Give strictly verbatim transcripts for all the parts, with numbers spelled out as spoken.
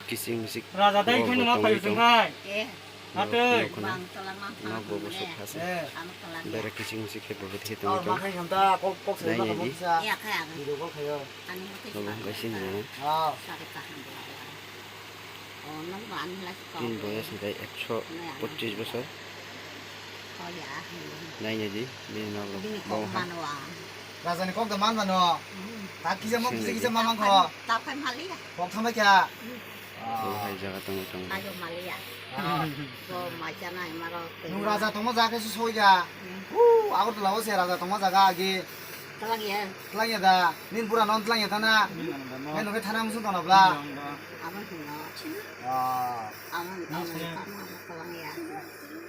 Kising misik. Raja dai bo kheno bo ma tongwi payu tong. Thangkhai. Eh, Matwi. Nok kheno. Bang tola ma nok bo bo suk khase. Eh. Bere kising misik khe bo bo thai tongwi tong. Nai nai di. Ya kha ya. Video call khayo. Ani mo khe. Bo bo sini. Ah. Sari kaham bo. Oh, nang ba ani la. Tin boyas hingkai ekso pochis bosor. Oh ya. Nai nai di. Bini nok rok. Bini kok mano. Raja ni kok da man mano. Hmm. Ta kisa mo kisa kisa mamang kho. Ta phai maliya. Kok thamai kya. Hmm. Ah. Bo hai jaga tongo tongo. Ayo maliya. Ah. Bo macha nai maro. Nung raja tongma jaga se soi ja. Hmm. Uh, Agartala o se raja tongma jaga agi. Tlang ya. Tlang ya da. Nin pura non tlang ya thana. Nin non da no. Nin nungke thana musun tong bla. Nin non da. Abang hino. Ah. Abang abang tlang ya.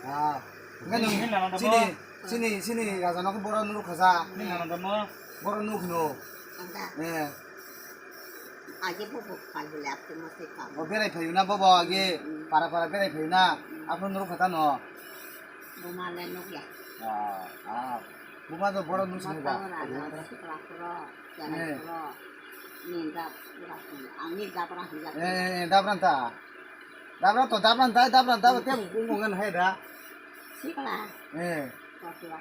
Ah. Nung chini chini chini raja no boro nuru khaja. Nin non da no. Boro nuk no. Anda. Eh. Aje bo bo kal bole apni mo se kam. O berai phayu na bobo agi. Hmm. Para para berai phayu na. Hmm. Apno nuru khata no. Bo ma le nuk ya. Ah, ah. Bo ma do boro nuk sini ba. Mo ta ora na sikla pro, jana pro. Ni da pura. Ang ni da pura hija. Eh, eh, eh, da pura ta. Da pura to, da pura ta, da pura ta, te bu ngan hai da. Sikla. Eh. Ko sikla.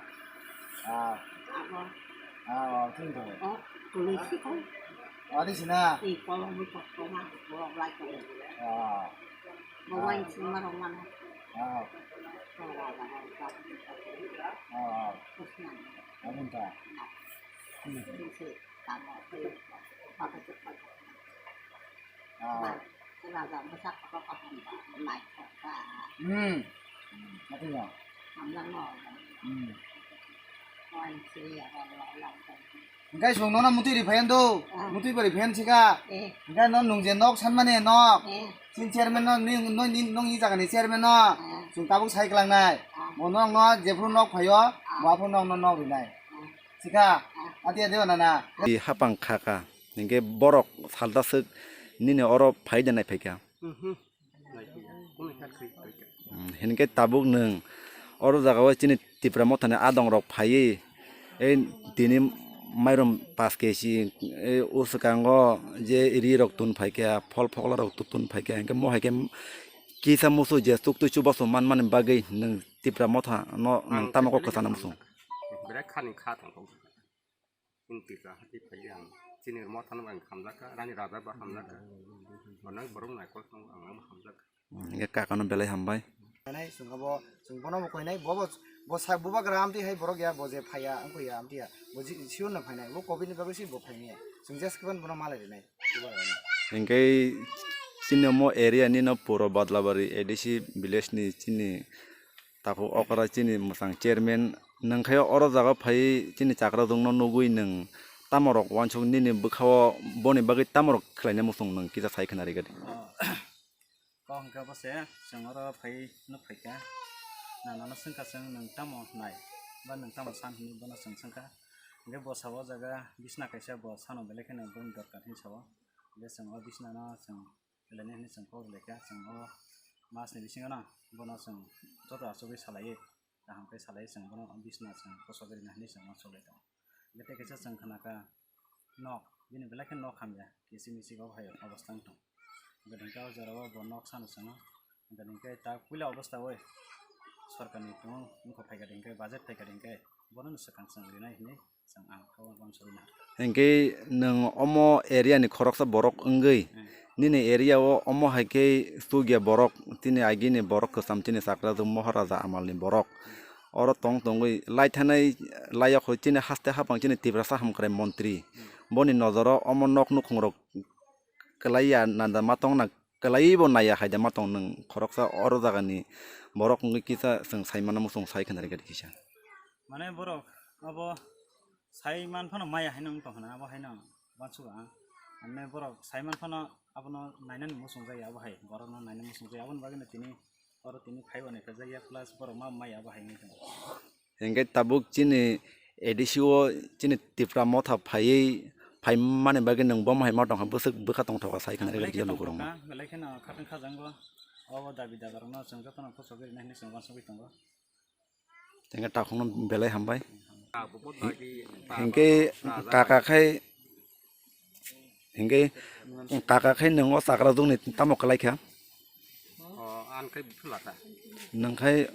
Ah. Abo. Ah, oh, thing to. Oh, kului sikla. Oh, di sina. Ni kolom ni kok ma, kolom lai ko. Ah. Bo wai sima rong mana. Ah. Ko ra ra ra. Ah. Kusna. Abun ta. Hmm. Ah. Hmm. Mati ya. Hmm. Engkai song nona mutui ri phayan do. Ah. Mutui bari phayan sika. Eh. Engkai non nung je nok san mane nok. Eh. Sin chairman no ni, no ni, nong ni jaga ni chairman no. Ah. Sung tabuk sai klang nai. Ah. Mo nok no jephru nok phayo, ah, bo aphru nok no nok ri nai. Ah. Sika, ati ati wana na. I hapang khaka, hingke borok salta swk nini oro phai de nai phaikha. Mhm. Nai phaikha. Kunu kha kri phaikha. Hmm, hingke tabuk nwng oro jaga o chini Tipra mothani adong rok phaiwi, ei tini mairum pash kechi, ei uswkango je ri rok tun phaikha, phol phokla rok tu-, tun phaikha, hingke mo hai khe kisa musu je tuk tui chubachu man mani bagwi nwng Tipra motha no nwng tamo kok kwchana muchung. Berai khani kha tong kok. Chini Tipra hati phai ang. Chini motha no ang hamjak kha, rani raja ba hamjak kha. Bono borok naikol tong ang hamjak kha. Hingke kaka no belai hambai. Nai sung abo sung bono bo koinai bo bo bo sa bubagra amtwi hai borok ya bo je phaiya ang koya amtwi ya bo ji siun no phainai bo covid ni bagwi si bo phaimya sung jes kiban bono malai rinai bubagra no. Hingke chini omo area ni no puro Badlabari A D C village ni chini Takhuk okra chini mwchang chairman, nwng khe oro jaga phai chini chakra rokno nugwi nwng tamo rok uansuk nini bwkha o boni bagwi tamo rok khlaina muchung nwng kisa sai khna rwgadi. Kok hwnkhe bo se chwng oro phai nuk phaikha, nana no swngkha chwng nwng tamo nai ba nwng tamo san hinwi bono chwng swngkha, hwnkhe bo sabo jaga bisna kaisa bo sano belai kheno boni dorkar hinwi sao, hwnkhe chwng o bisna no chwng Belai ni hinwi chwng kok rwlaikha, chwng o mas ni bisingo no bono chwng joto achugwi salaiwi, kaham khe salaiwi chwng bono bisna chwng kosogwi rwna hinwi chwng uansuk lai tongo. Hwnkhe tei kaisa chwng khna kha nok, bini belai khe nok hamya, kiching miching obo hai obostha wng tong. Hwnkhe hwnkhe o jora o bo nok sano chwng o, hwnkhe hwnkhe ta puila obostha oi sorkar ni tong wngkha phaikha hwnkhe budget phaikha hwnkhe bono no swkang chwng rinai hinwi. Hingke nwng omo area ni khoroksa borok wngwi, hmm, nini area o omo hai khe chukya borok, chini agini borok kwcham, chini chakra rok Moharaja amal ni borok. Oro tong tongwi lai thanai, laiyok hoi chini haste haphang chini Tiprasa hamkrai montri. Hmm. Boni nojoro omo nok nukhung rok kwlaiya nanda ma tongna, kwlaiwi bo naiya hai da ma tong nwng khoroksa oro jagani borok wngwi kisa chwng sai mano muchung sai khna rwgadi kisa. Mane borok abo sai man phano maya haino wng tong khna abo haino uansuk ang. Mane borok sai man phano abono nainani muchung jaya abo hai, borokno nainani muchung jaya aboni bagwino tini oro tini phaibo nai khe jakya plus borok ma maya abo hai wngwi tongo. Hingke tabuk chini A D C o chini Tipra motha phaiwi phaimani bagwi nwng bomo hai ma tongkha bwswk bwkha tongthokha sai khna rwgwi kisa lukurokno. Belai kheno khatang khajango, obo dabi dabarokno chwng jotono pochogwi rwna hinwi chwng uansugwi tongo. Hingke takhukno belai hambai. Hingke kaka khai Hingke Kaka khai nwng o chakra jwkni tamo kwlai kha? O, ang khai bwsla ta. Nwng khai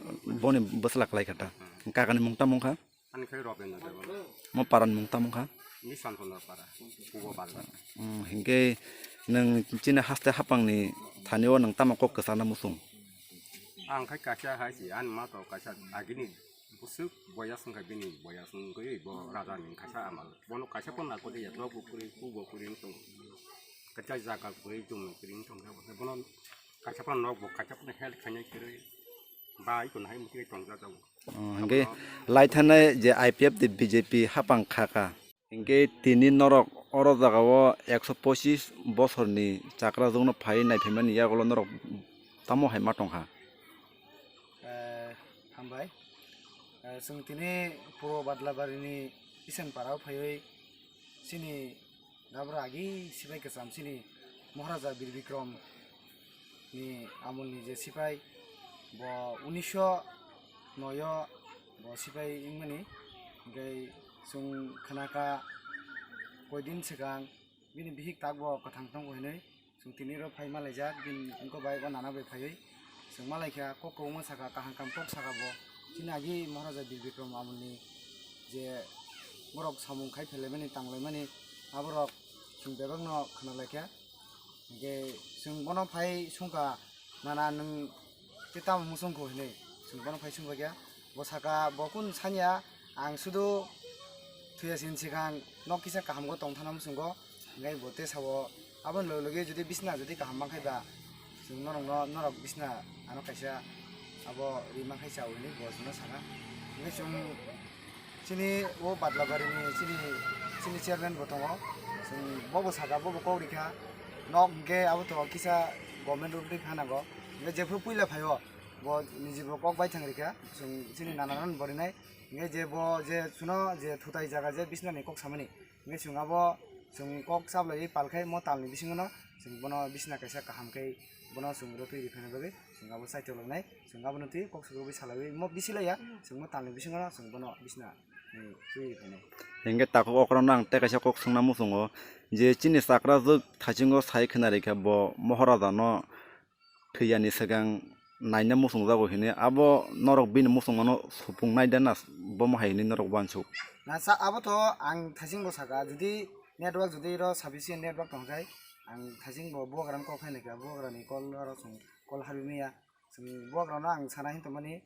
boni bwsla kwlai kha ta. Hmm. Kakani mung tamo wngkha? Ani khai Robindra Debbarma. Mo parani mung tamo wngkha? Mission Chandra Para, Pubo Bazar. Hmm, hinkhe nwng chini haste haphangni thani o nwng tamo kok kwchana muchung? Ang khai kaisa hai si, ani ma to kaisa agini bwswk boyas wngkha bini boyas wngwi bo raja ni kaisa amal. Bono kaisa phone nang kodi ya, nok bo kwrwi, kuk bo kwrwi wng tong. Kaisa jaga kwrwi, jumi kwrwi wng tong. Bono kaisa phone nok bo kaisa phone help khainai kwrwi. Bai kun hai muti tong jaga. Oh, hinkhe lai thanai je I P F tei B J P haphang kha kha. Hinkhe tini norok oro jagao ekso pochis bosorni chakra jwkno phai naiphimani yagulo norok tamo hai ma tongkha? Eh, hambai. Eh, chwng tini Purbo Badlabarini Isan Parao phaiwi chini Dabra agi sibai kwcham chini Maharaja Bir Bikrom ni amolni je sipai, bo unisho noi o bo sipai wngmani, hwnkhe chwng khnakha koidin swkang bini bihik tak bo kwthang tongo hinwi, chwng tini oro phai malaijak, bini wngkok bai o nana bai phaiwi. Chwng malaikha, kok kwbangma sakha, kaham kaham kok sakha bo. Chini agi Maharaja Bir Bikram amolni je borok samung khai phelaimani, tanglaimani, aborok chwng bebakno khwnalaikha. Hinkhe chwng bono phai sungkha, "Nana, nwng tei tamo muchungkho?" hinwi chwng bono phai sungbaikha. Bo sakha, "Bo kun sanya, ang sudu thwiya sini swkang nok kisa kahamgo tongthana muchungo." Hinkhe bo tei sao, "Aboni loge loge jodi bisna jodi kaham mankhe ba, chwng norokno, norok bisna ano kaisa abo ri mankhe chao," hinwi bo chwngno sakha. Hinkhe chwng chini o Badlabarini chini, chini chairman bo tongo, chwng bobo sakha, bobo kok rikha, nok hinkhe abo to kisa government rupri phanago. Hinkhe jephru puila phaio, bo nijibo kok baithang rikha, chwng chini nana nani borinai. Hinkhe je bo je suno je thutai jaga je bisnani kok samani, hinkhe chwng abo chwng kok chablaiwi palkhai mo talni bisingono chwng bono bisna kaisa kaham khe bono chwng rotwi riphaina bagwi chwng abo chaitoklangnai, chwng abono twi kok swkagwi salaiwi mo bisi laiya, chwng mo talni bisingono chwng bono bisna, eh, twi riphainai. Hinkhe takhuk okrokno ang tei kaisa kok swngna muchungo je chini chakra jwk thaisingo sai khna rikha bo Mohorajano thwiyani swkang naina muchungjago hinwi, abo norok bini muchungmano supung naida na, bomo hai hinwi norok uansuk. Na sa abo to ang thaiching bo sakha, jodi network jodi ro sufficient network tongkha, ang thaiching bo bubagrano kok khainai kha, bubagrani call oro chwng call habwi maya, chwng bubagrano ang sana hin tongmani,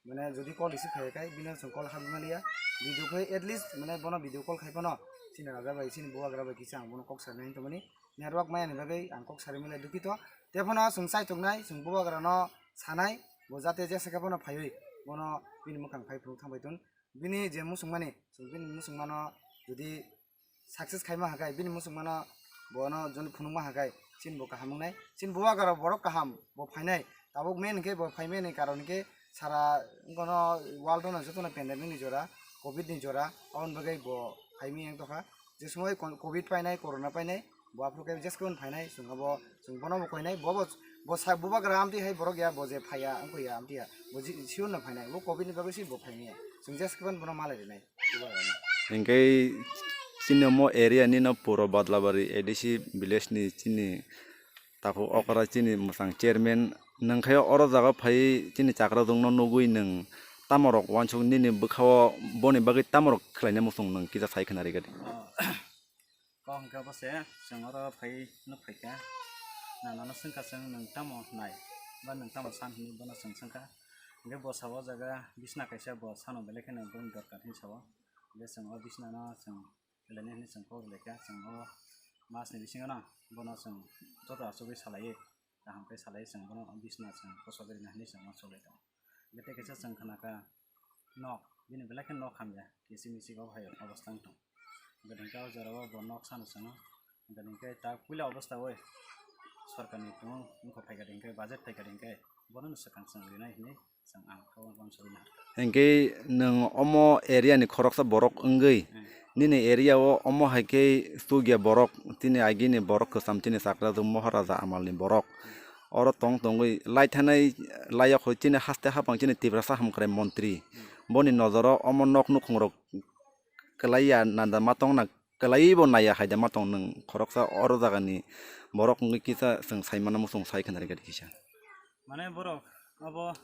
mane jodi call receive khaiya khai bino chwng call habwi maliya, video khai at least mane bono video call khai phano chini raja bai chini bubagra bai kisa ang bono kok sana hin tongmani, network maya ni bagwi ang kok sari maliya dukito. Tei phano chwng chaitok nai, chwng bubagra no sanai, bo jate jesa khe bono phaiwi, bono bini mwkhang phai phuru thangbai tong. Bini je muchung mani, chwng bini muchung mano jodi success khaima hakai, bini muchung mano bono joni phunukma hakai, chini bo kaham wngnai. Chini bubagra borok kaham, bo phainai. Tabuk main hinkhe bo phaimani karon hinkhe sara wngkha no world no joto no pandemic ni jora, covid ni jora, aboni bagwi bo phaimani wng tongkha. Je somoi kon-, covid painai, corona painai, bo aphuru khe jeske phano phainai, chwng abo, chwng bono bo koinai, bo bo, bo sa bubagra amtwi hai borok ya, bo je phaiya, wngkha ya, amtwi ya, bo ji-, siyunno phainai, bo covid ni bagwi se bo phaimaya, chwng jeske phano bono malai rwnai, bubagra no. Hinkhe chini omo area ni no puro Badlabari A D C village ni chini takhuk okra chini mwchang chairman, nwng khe oro jaga phai chini chakra jwkno nugwi nwng tamorok uansuk nini bwkha-o boni bagwi tamorok khlaina muchung nwng kisa sai khna rikha di. Kok hwnkhe bo se, chwng oro phai nuk phaikha, nanano swngkha chwng, "Nwng tamo nai ba nwng tamo san?" hinwi bono chwng swngkha. Hwnkhe bo sao, "O jaga bisna kaisa bo sano belai kheno boni dorkar," hinwi sao. Hwnkhe chwng o bisnano chwng khlainai hinwi chwng kok rwlaikha, chwng o masni bisingono bono chwng joto achugwi salaiwi, kaham khe salaiwi chwng bono bisna chwng kosogwi rwna hinwi chwng uansuk lai tongo. Hwnkhe tei kaisa chwng khnakha nok, bini belai khe nok hamya, kisi misi kok hai obostha wng tong. Hwnkhe hwnkhe o jorao bo nok sano chwng, hwnkhe hwnkhe ta puila obostha oi sorkarni tongo wngkha phaikha hwnkhe budget phaikha hwnkhe bono swkang chwng rinai hinwi. Hinkhe nwng omo area ni khoroksa borok wngwi, nini area o omo hai khe chukya borok, chini agini borok kwcham, chini chakra jwk Moharaja amal ni borok. Oro tong tongwi lai thanai layok hoi chini haste haphang chini Tiprasa hamkrai montri. Boni nojoro omo nok nukhung rok kwlaiya nanda ma tongna kwlaibo naiya hai da ma tong nwng khoroksa oro jagani borok wngwi kisa chwng sai mano muchung sai khna rwgwi kisa. Mane borok abo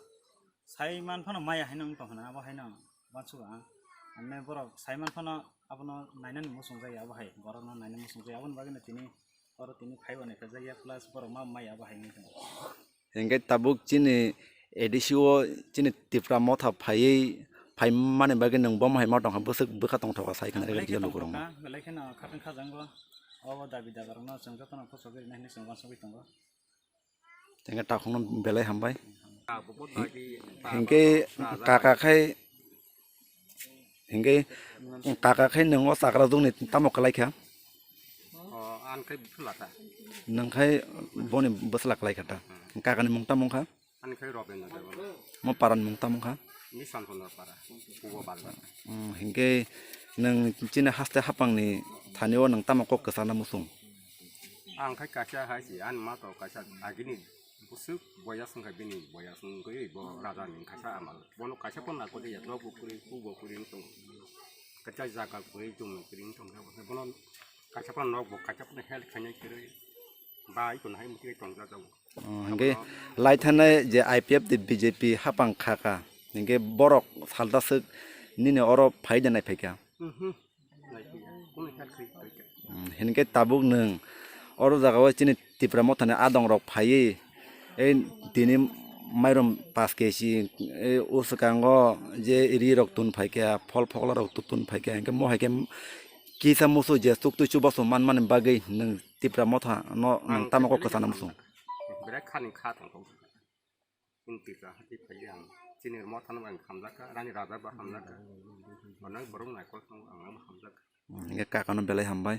sai man phano maya haino wng tong khna abo haino uansuk ang. Mane borok sai man phano abono nainani muchung jaya abo hai borokno nainani muchung jaya aboni bagwino tini oro tini phaibo naikha jaya plus borok ma maya abo hai wngwi tongo. Hingke tabuk chini A D C o chini Tipra motha phaiwi phaimani bagwi nwng bomo hai ma tongkha bwswk bwkha tongthokha sai khna rwgwi kisa lukurokno. Belai kheno khatang khajango obo dabi dagarokno chwng jotono pochogwi rwna hinwi chwng uansugwi tongo. Hingke takhukno belai hambai. Hingke kaka khai Hingke kaka khai nwng o chakra jokni tamo kwlai kha? O, ang khai bwswlaka. Nwng khai boni bwswla kwlai kha ta? Kakani mung tamo wngkha? Ani khai Robindra Debbarma. Mo parani mung tamo wngkha? Mission Chandra Para, Pubo Bazar. Hmm, hingke nwng chini haste hapangni thani o nwng tamo kok kwchana muchung? Ang khai kaisa hai si, ani ma to kaisa agini bwswk boyas wngkha bini boyas wngwi bo raja ni kaisa amal. Bono kaisa phano nai kodi ya, nok bo kwrwi, ku bo kwrwi wng tongo. Kaisa jaga kwrwi, jung no kwrwi wng tongo. Bono kaisa phano nok bo, kaisa phano help khainai kwrwi. Bai kono hai mwtwi tongjak jago. Oh, hingke lai thanai je I P F tei B J P hapang kha kha. Hingke borok salta swk nini oro phai de nai phaikha. Mhm. Hmm, hinkhe tabuk nwng oro jagao chini Tipra mothani adongrok phaiwi, ei tini mairum pash K G, ei o swkango je rirok tun phaikha, phol phoklarok tu-, tun phaikha, hinkhe mo hai khe kisa musu je chuktwi chubachu manmani bagwi nwng Tipra mothano nwng tamo kok kwchana muchung? Berai khani kha tongthok. Chini Tipra hati phai ang. Chini mothano ang hamjakha, rani raja ba hamjakha. Onek borok naikol tongo, ang abo hamjakha. Hmm, hingke kakano belai hambai.